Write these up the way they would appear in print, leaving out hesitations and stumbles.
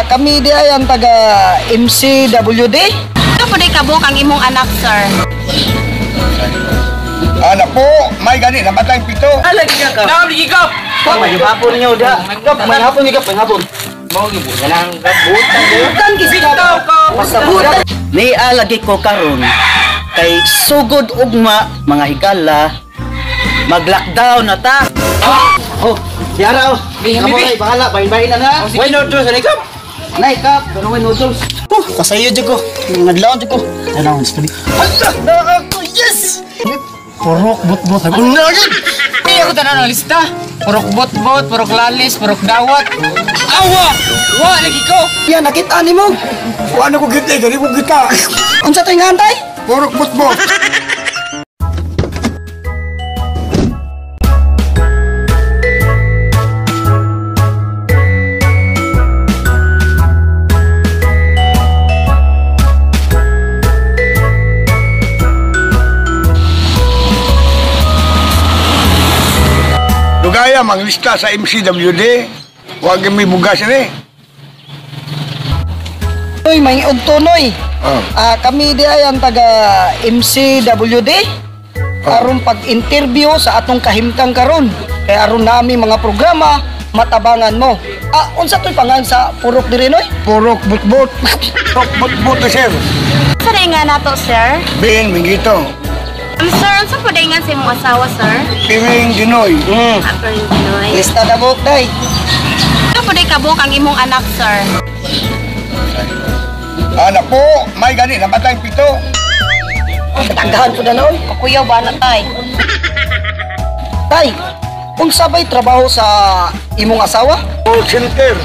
Kami di ay ang taga MCWD. Ano po kabuk ang imong anak, sir? Anak po, may gani namatay pito. Alagi ka. Nakaligi ka! May hapon niyo da. Kap, may hapon niyo, may hapon. Mao gyud na lang butan. Butan kasi Bitaw ka. Butan. Ni alagi ko karon kay sugod ugma mga higala mag-lockdown na ta. Oh, yara oh. Kamo ay bahala, bahin-bahin na na. Why noodles ani kap? Nay kap, pero way noodles. Oh, kasayo jud ko. Ngadlaon jud ko. Tanaw sa tabi. Hala, naa ko. Yes. Porok bot-bot. Una gyud. Hindi ako tanan ang lista. Purok bot-bot, purok lalis, purok dawat. Awa! Wa lagi ko. Yan, nakita ni mo. Ano ko gitay, gani ko kita. Unsa to'y nga antay? Purok bot-bot. Lugaya, manglista sa MCWD. Huwag may bugas ini. Uy, may udto noy. Oh. Kami di ay ang taga MCWD. Aron pag-interview sa atong kahimtang karon. Kay aron nami mga programa matabangan mo. Unsa to'y pangan sa purok diri noy? Purok bot-bot. Purok bot-bot na sir. Unsa day nga nato, sir? Bin, Mingito. Sir, unsa po day nga sa imong asawa, sir? Piring Ginoy. Ako rin Pinoy. Lista na buk day. Ano po day kabuk ang imong anak, sir? Anak po, may gani namatay pito. Tagdahan ko na noy. Kakuyaw ba na tay? Tay, unsa ba'y trabaho sa imong asawa? Call center.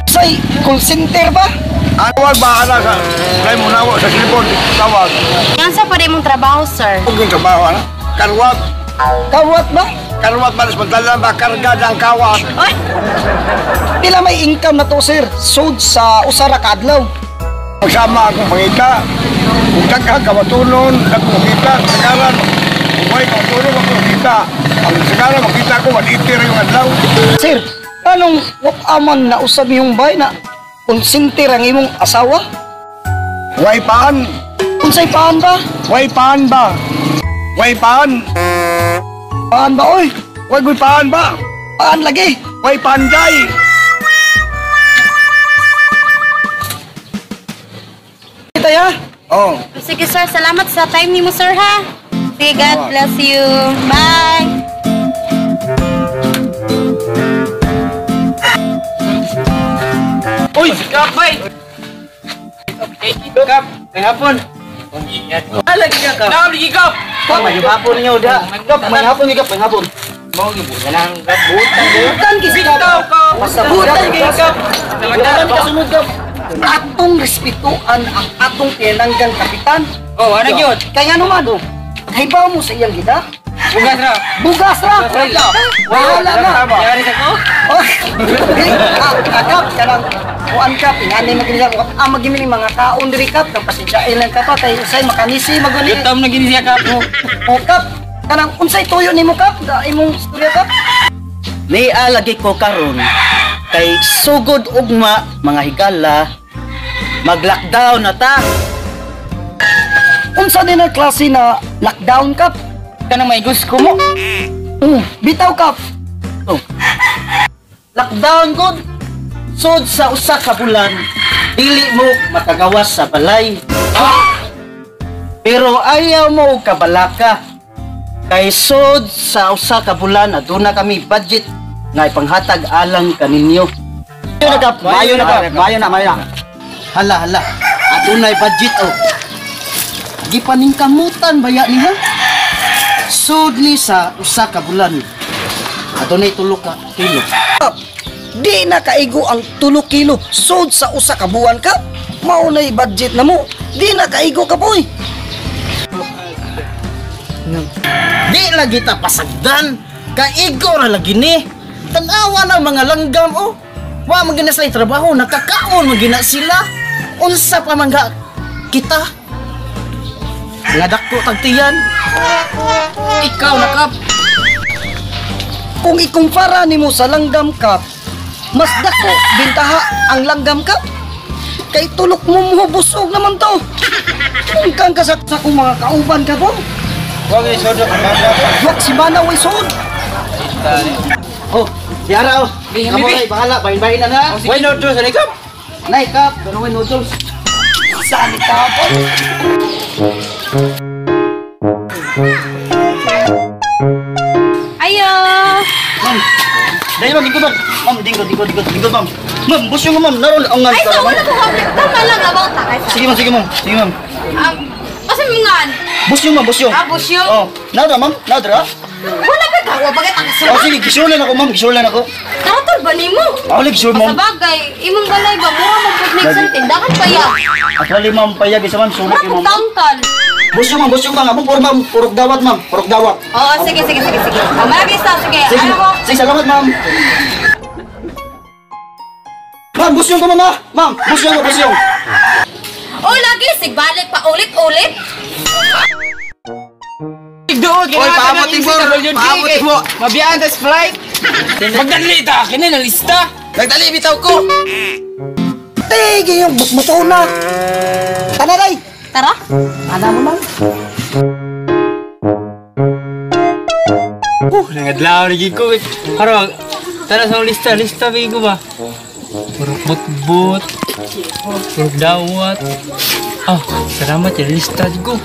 Say, call center ba? Tawag ba ana sa kay mo nawa sa cellphone tawag. Unsa po day imong trabaho, sir? Ug yung trabaho ana. Karwat, Kawat ba? karwat ba sa pantalan ba karga ang kawat. Oy, Pila may income na to, sir? Sud sa usa ra ka adlaw. Magsama akong pangita. Kung daghang kawatunon, akong makita sagaran. Kung may kawatunon ako makita. Ang sagaran makita ko 180 ra yung adlaw. Sir, anong aman na usab yung bay na call center ang imong asawa? Way paan? Unsay paan ba? Way paan ba? Way paan? Paan ba oy? Way goy paan ba? Paan lagi? Way panday. Kita ya. Oh. Sige, sir. Salamat sa time nimo, sir, ha? Sige, God bless you. Bye! Uy, kap bay. Kap, may hapon. Alagi ka. Nakaligi ka. May hapon niyo da. Kap, may hapon niyo, may hapon. Mao gyud na lang butan. Butan kasi Bitaw ka. Butan kay kap. Wala ka sunod kap. Atong respetuan ang atong pinanggang kapitan. Oh, ana gyud. Kaya naman, oh, kahibaw mo sa iyang gida? Bugas ra. Bugas ra! Wala na! Yari sa ko. Oh, kap, kanang kuan kap, ingani magini ka, magini mga kaon diri kap, kang pasensyain lang ka pa kay usay makanisi maguni. Gutom na gini siya kap. O kap, kanang unsay tuyo nimo kap, da imong istorya kap? Ni alagi ko karon kay sugod ugma mga higala mag-lockdown na ta. Unsa din ang klase na lockdown kap? Kanang may gusto mo. Bitaw kap. Oh. Lockdown gud. Sud sa usa ka bulan dili mo makagawas sa balay. Pero ayaw mo og kabalaka. Kay sud sa usa ka bulan aduna kami budget nga ipanghatag alang kaninyo. Mayo na kap, mayo na kap, mayo na, mayo na. Hala, hala. Adunay budget oh. Gipaningkamutan baya niya. Sud ni sa usa ka bulan. Adunay tulo ka kilo. Di na kaigo ang 3 kilo sud sa usa ka buwan kap. Mao nay budget na mo. Di na kaigo ka boy. Di lagi ta pasagdan. Kaigo ra lagi ni. Tan-awa na mga langgam oh. Wa man gina sila trabaho, nakakaon man gina sila. Unsa pa man ga kita? Nga dako tagtiyan. Ikaw na kap. Kung ikumpara nimo sa langgam kap, Mas dako bintaha ang langgam kap. Kay tulok mo mo busog naman to. Kung ka sa akong mga kauban ka po. Wag ni sod. Wag si Mana way sod. Oh, yara oh. Kamo ay bahala, bahin-bahin na na. Why noodles ani kap? Nay kap, pero way noodles. Saan ka po? Ayo. Ma'am. Dahil ma'am, lingkod ma'am. Ma'am, dinggo, dinggo, dinggo, dinggo ma'am. Ma'am, busyo nga ma'am, naroon ang Ay, nga. sa wala ko hapit. Tama lang about ta kay sa. Sige ma'am, sige ma'am, sige ma'am. Asa mingan? Busyo ma'am, busyo. Ah, busyo? Oh, nada ma'am, nada. Wala ba ka? Wa bagay ta Oh, sige, gisulan ako ma'am, gisulan ako. Tarator ba nimo? Ako lang gisur Sa ma'am. bagay, imong balay ba mura man pud nig sa tindahan pa ya. Actually ma'am, payag isa ma'am, sulit Mura yung pud ma'am. tangkal. Busyo ma'am, busyo ma'am. Among puro ma'am, purok dawat ma'am, purok dawat. Oo, sige, sige, sige, sige. Ah, marami sa, sige. Sige, Ano ko? sige, salamat ma'am. Ma'am, busyo ko ma'am ah. Ma'am, busyo ko, busyo. Oh, lagi, sigbalik pa ulit-ulit. Duod Oy, paabot mo, paabot mo. Mabiyaan tas flight. Magdali ta kini na lista. Nagdali bitaw ko. Tige yung butbuto na. Tanaday. Tara. Ana mo lang. Nangadlaw lagi ko. Karon tara sa lista, lista bigi ko ba. Purok butbut. Purok dawat. Ah, salamat ya lista ko.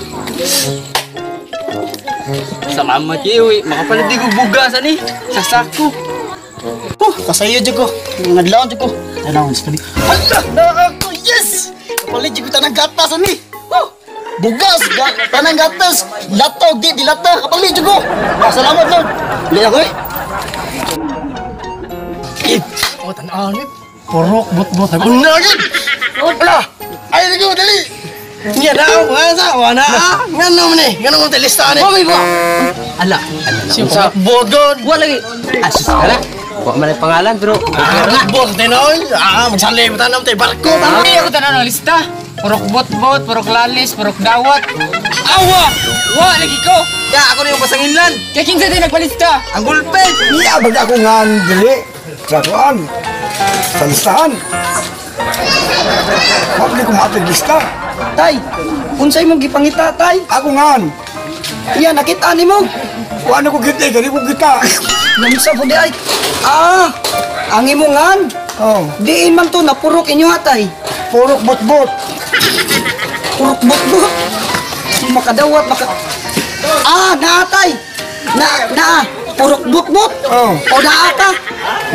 Salamat ya, uy. Makapalit di ko bugas ani sa sako. Oh, kasayo jud ko. Ngadlaon jud ko. Tanaw sa tabi. Hala, naa ko. Yes! Kapalit jud ko tanang gatas ani. Oh, bugas, tanang gatas. Lataw di dilata. Kapalit jud ko. Ah, salamat Lord. Dili ako eh. Oh, tan-aw ni. Purok butbut. Una gid. Wala. Ay ko dali. Nya daw, sa wala. Ngano man ni? Ngano mo lista ni? Mami ba? Ala, ala. Sa bodon. Wala lagi. Asus, ala. Wa man ay pangalan pero Bot din oy. Ah, magsali mo tanam tay barko. Ay, ako tanan ang lista. Purok botbot, purok lalis, purok dawat. Awa! Wa lagi ko. Ya, ako ni yung pasanginlan. Kay kinsa din nagpalista? Ang gulpen. Iya baga ako nga dili sa kuan. Sa listahan. Wag ko maatid lista. Tay, unsay mong gipangita tay? Ako ngan. Iya nakita nimo. Kuan ko kita, gani ko kita. Namsa po di ay. Ah, ang imong ngan. Oh, Diin man to napurok inyo hatay. purok botbot. Purok butbut. Makadawat maka. Ah, naatay. Na na purok butbut. Oh. O naa ka.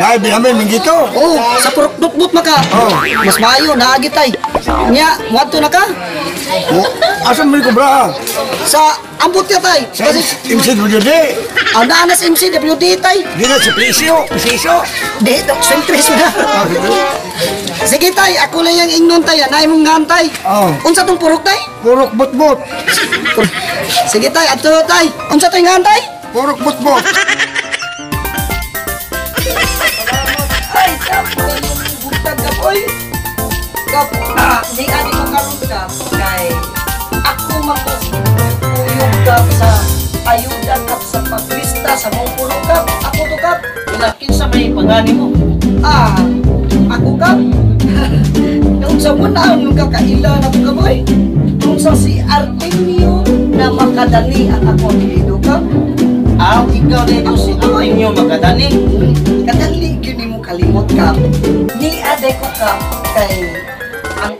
Naay Benjamin Mingito. Oh, sa purok butbut maka. Oh. Mas maayo naagi tay. Nya, muadto na ka Asa man ko bra? sa ambot ya tay. Sa Kasi MCWD. ang naa na sa MCWD tay. Di na si Pisio, Pisio. Di, sentris na. Sige tay, ako lang yung ingnon tay. Anay mong ngan tay. Oh. Unsa tong purok tay? Purok botbot. Sige tay, adto tay. Unsa tong ngan tay? Purok botbot. Ay, kap, buntag ka, boy. Kap, di ani ko karon kap, kay ako makuyog kap sa ayuda kap sa paglista sa mong purok kap. Ako to kap. Wala kinsa may pangani mo. Ah, ako kap. Nung sa muna, nung kakaila na ko ka, boy. Nung sa si Artemio na makadali ang ako apelyido kap. Ah, ikaw na ito si Artemio Makadani. Kadali gyud nimo kalimot kap. Ni aday ko kap kay ang